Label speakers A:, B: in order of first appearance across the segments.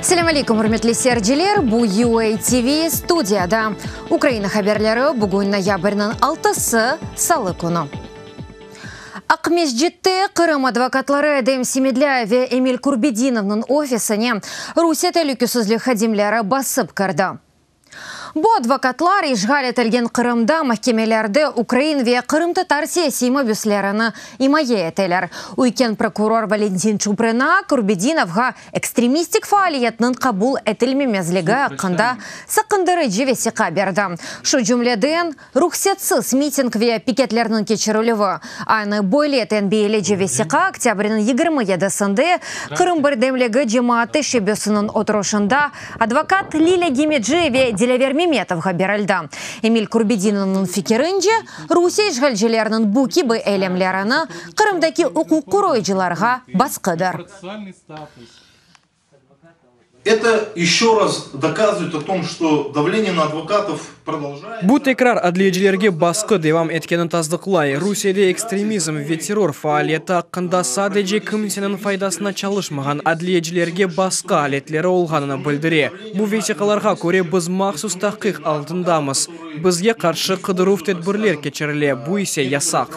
A: Selâm aleyküm, ürmetli seyirciler! Bu UA TV studiyada Ukraina haberleri, bugün noyabrniñ altısı, salı künü. Aqmescitte Qırım advokatları Edem Semedlâyev ve Emil Kurbedinovnıñ ofisine Rusiye telükesizlik hadimleri basıp kirdi. Bu advokatlar işğal etilgen Qırımda mahkemelerde ukrain ve qırımtatar siyasiy mabüslerini imaye eteler. Üyken prokuror Valentin Çuprına Kurbedinovğa ekstremistik faaliyetniñ qabul etilmemezligi aqqında saqındırıcı vesiqa berdi. Şu cümleden, Ruhsetsiz miting ve piketlerniñ keçirilüvi. Aynı böyle tenbiyeleyici vesiqa oktâbrniñ 27-sinde Qırım birdemligi cemaat teşebbüsiniñ oturışında advokat Lilâ Gemeci ve Dilâver Memetovğa berildi. Emil Kurbedinovnıñ fikirince, Rusiye işğalcileriniñ bu kibi eylemlerini Qırımdaki uquq qoruyıcılarğa basqıdır.
B: Это еще раз доказывает о том, что давление на адвокатов продолжается.
C: Bu tekrar adliyecilerge basqı devam etkenini tasdıqlay. Rusiyede ekstremizm ve terror faaliyeti aqqında sadece kimseniñ faydasına çalışmağan adliyecilerge basqı aletleri olğanını bildire. Bu vesiqalarğa köre biz mahsus tahqiq altındamız, bizge qarşı qıdıruv tedbirler keçirile, bu ise yasaq.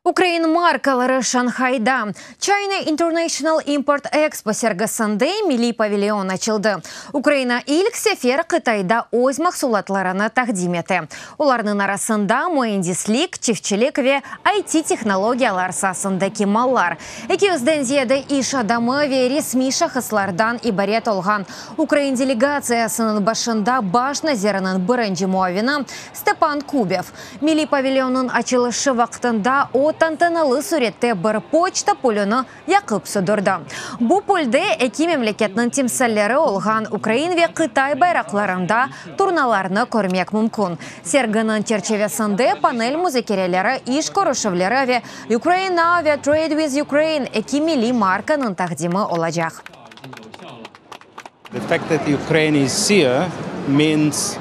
A: Ukrain markaları Şanhayda China International Import Expo sergisinde milliy pavilyon açıldı. Ukraina ilk sefer Qıtayda öz mahsulatlarını taqdim ete. Olarnıñ arasında müendislik, çiftçilik ve IT-tehnologiyalar saasındaki mallar. Eki yüzden ziyade iş adamı ve resmiy şahıslardan ibaret olğan ukrain delegatsiyasınıñ başında baş naziriniñ birinci muavini Stepan Kubev. Milliy pavilyonnıñ açılışı vaqtında o tantanalı sürette bir poçta pulüni yaqıp söndürdi. Bu pulde eki memleketniñ timsalleri olğan ukrain ve qıtay bayraqlarında turnalarnı körmek mümkün. Serginiñ çerçivesinde panel muzakereleri, iş körüşüvleri ve Ukraine Now ve Trade with Ukraine eki milliy markanıñ taqdimi olacaq.
D: The fact that Ukraine is here means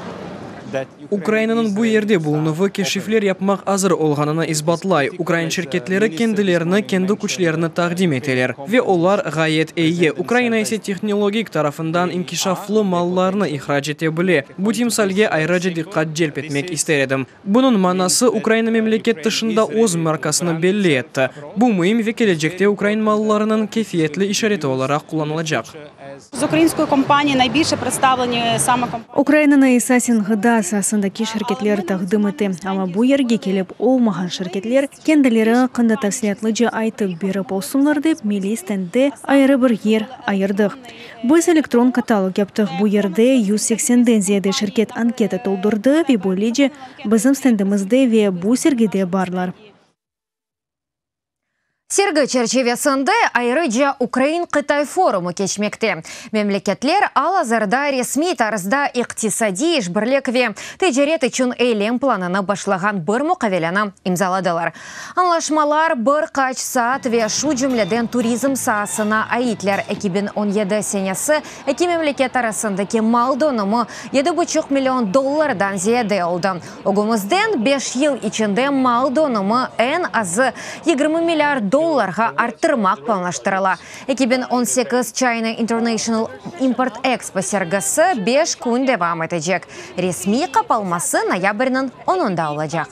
D: that
C: Ukrainanıñ bu yerde bulunuvı keşifler yapmaq azır olğanını isbatlay. Ukrain şirketleri kendilerini, kendi küçlerini taqdim eteler. Ve olar ğayet eyi. Ukraina ise tehnologik tarafından inkişaflı mallarnı ihrac ete bile. Bu timsalge ayrıca diqqat celp etmek ister edim. Bunıñ manası Ukraina memleket tışında öz markasını belli etti. Bu müim ve kelecekte ukrain mallarınıñ kefiyetli işareti olaraq qullanılacaq.
E: З української компанії найбільше представлені саме компанії.
F: Ukrainanı esasen ğıda saasındaki şirketler taqdim ete, amma bu yerge kelip olmağan şirketler kendileri aqqında tafsilâtlıca aytıp berip olsunlar dep, milliy stendde ayrı bir yer ayırdıq. Biz elektron katalog yaptıq, bu yerde 180-den ziyade şirket anketa toldurdı ve böylece bizim stendimizde ve bu sergide barlar.
A: Sergi çerçivesinde ayrıca Ukrain-Qıtay forumı keçmekte. Memleketler al-azırda resmiy tarzda iqtisadiy işbirlik ve ticaret içün eylem planını başlağan bir muqaveleni imzaladılar. Añlaşmalar bir qaç saat ve şu cümleden turizm saasına aitler. 2017 senesi eki memleket arasındaki mal dönümi 7,5 million dollardan ziyade oldı. Ögümizden 5 yıl içinde mal dönümi eñ azı 20 milliard dollarğa arttırmaq planlaştırıla. 2018 China International Import Expo sergisi 5 kün devam etecek. Resmiy qapalması noyabrniñ 10-ında olacaq.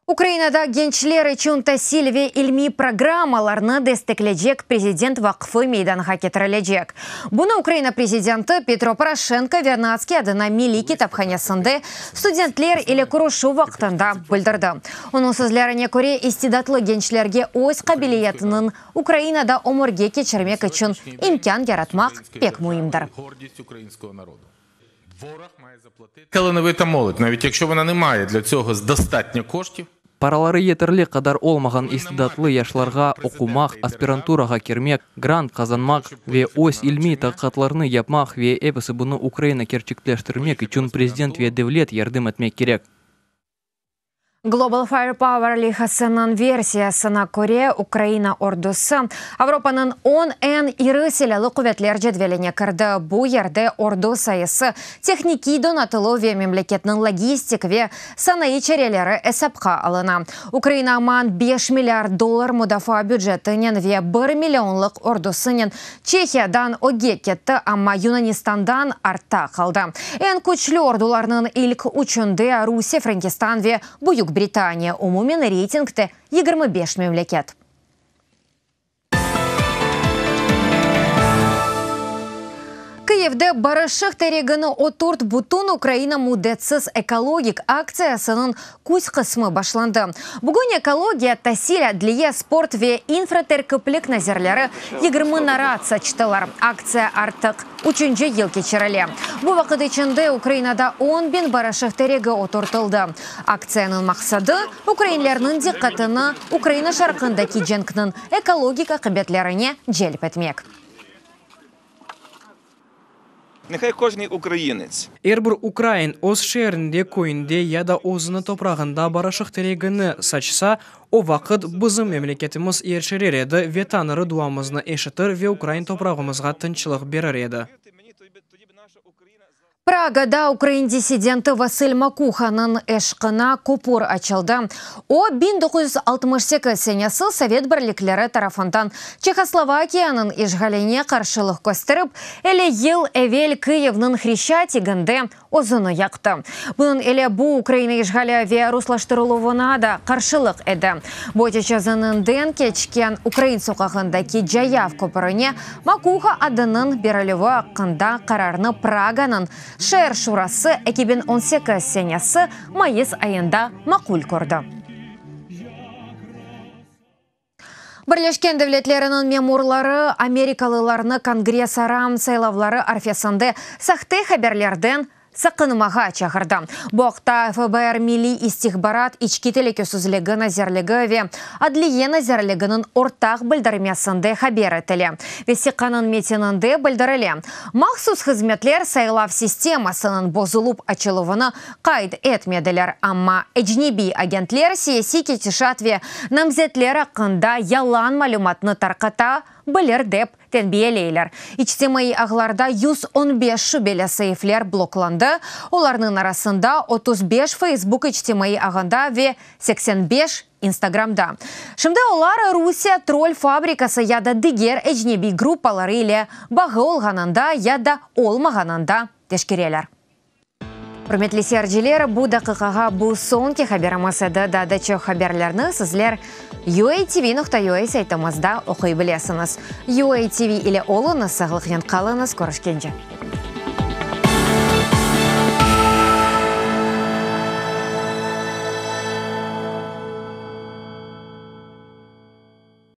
A: Ukrainada gençler içün tasil ve ilmiy programmalarnı destekleycek Prezident vaqfı meydanğa ketirilecek. Bunı Ukraina prezidenti Petro Poroşenko Vernadskiy adına Milliy kitaphanesinde studentler ile körüşüv vaqtında bildirdi. Onıñ sözlerine köre, istidatlı gençlerge öz qabiliyetiniñ Ukrainada ömürge keçirmek içün imkân yaratmaq pek müimdir.
G: Талановита молодь, навіть якщо вона не має для цього достатньо коштів.
H: Paraları yeterli qadar olmağan istidatlı yaşlarğa oqumaq, aspiranturağa kirmek, grant qazanmaq ve öz ilmiy taqiqatlarını yapmaq ve episi bunı Ukraina kerçekleştirmek içün prezident ve devlet yardım etmek kerek.
A: Global Firepower leyhasınıñ versiyasına köre, Ukraina ordusı Avropanıñ on eñ iri silâlı quvetler cedveline kirdi. Bu yerde ordu sayısı, tehnikiy donatıluv ve memleketniñ logistik ve sanayı çareleri esapqa alına. Ukraina aman beş milliard dollar mudafaa bücetinen ve bir millionlıq ordusınen Çehiyadan ögge ketti, amma Yunanistandan artta qaldı. Eñ küçlü ordularnıñ ilk üçünde Rusiye, Frenkistan ve Büyük Britaniya, umumen reytingde 25 memleket. Kıyivde Barışıq teregini oturt bütün Ukraina müddetsiz ekologik aktsiyasınıñ küz qısmı başlandı. Bugün ekologiya, tasil, adliye, sport ve infraterkiplik nazirleri 20 narat saçtılar. Aktsiya artıq üçünci yıl keçirile. Bu vaqıt içinde Ukrainada on biñ barışıq teregi oturtıldı. Aktsiyanıñ maqsadı, ukrainlerniñ diqqatını Ukraina şarqındaki cenkniñ ekologik aqibetlerine celp etmek.
I: Nehai kojnıy ukrainets.
C: Er bir ukrain öz şeerinde, köyünde ya da özüniñ toprağında barışıq teregini saçsa, o vaqıt bizim memleketimiz yerşerer edi ve Tañrı duamıznı eşitir ve ukrain toprağımızğa tınçlıq berir edi.
A: Pragada ukrain dissidenti Vasıl Makuhanıñ eşqına köpür açıldı. O, 1968 senesi Sovet Birlikleri tarafından Çehoslovakiyanıñ işğaline qarşılıq kösterip, 50 yıl evel Kıyivniñ Hreşçatiginde özüni yaqtı. Bunıñ ile bu Ukraina işğali ve ruslaştırıluvına da qarşılıq edi. Boça çezeninden keçken Ukrain soqağındaki cayav köpürine Makuha adınıñ berilüvi aqqında qararnı Praganıñ şeer şurası 2018 senesi mayıs ayında maqul kördi. Birleşken Devletleriniñ memurları amerikalılarnı kongressara saylavları arfesinde sahte haberlerden saqınmağa çağırdı. Bu aqta FBR Milliy istihbarat, içki telükesizligi nazirligi ve Adliye nazirliginiñ ortaq bildirmesinde haber etile. Vesiqanıñ metininde bildirile, mahsus hızmetler saylav sistemasınıñ bozulup açıluvını qayd etmediler, amma ecnebiy agentler siyasiy ketişat ve namzetler aqqında yalan malümatnı tarqata bilir dep tenbiyeleyler. İçtimaiy ağlarda 115 şübeli saifler bloklandı, olarnıñ arasında 35 Facebook içtimaiy ağında ve 85 Instagramda. Şimdi olar Rusiye troll fabrikası ya da diger ecnebiy gruppaları ile bağı olğanında ya da olmağanında teşkereler. Ürmetli seyirciler, bu daqiqağa bu soñki haberimiz edi. Daa da çoq haberlerni sizler UATV.UA saytımızda oquy bilesiñiz. UATV ile oluñız, sağlıqnen qalıñız, körüşkence.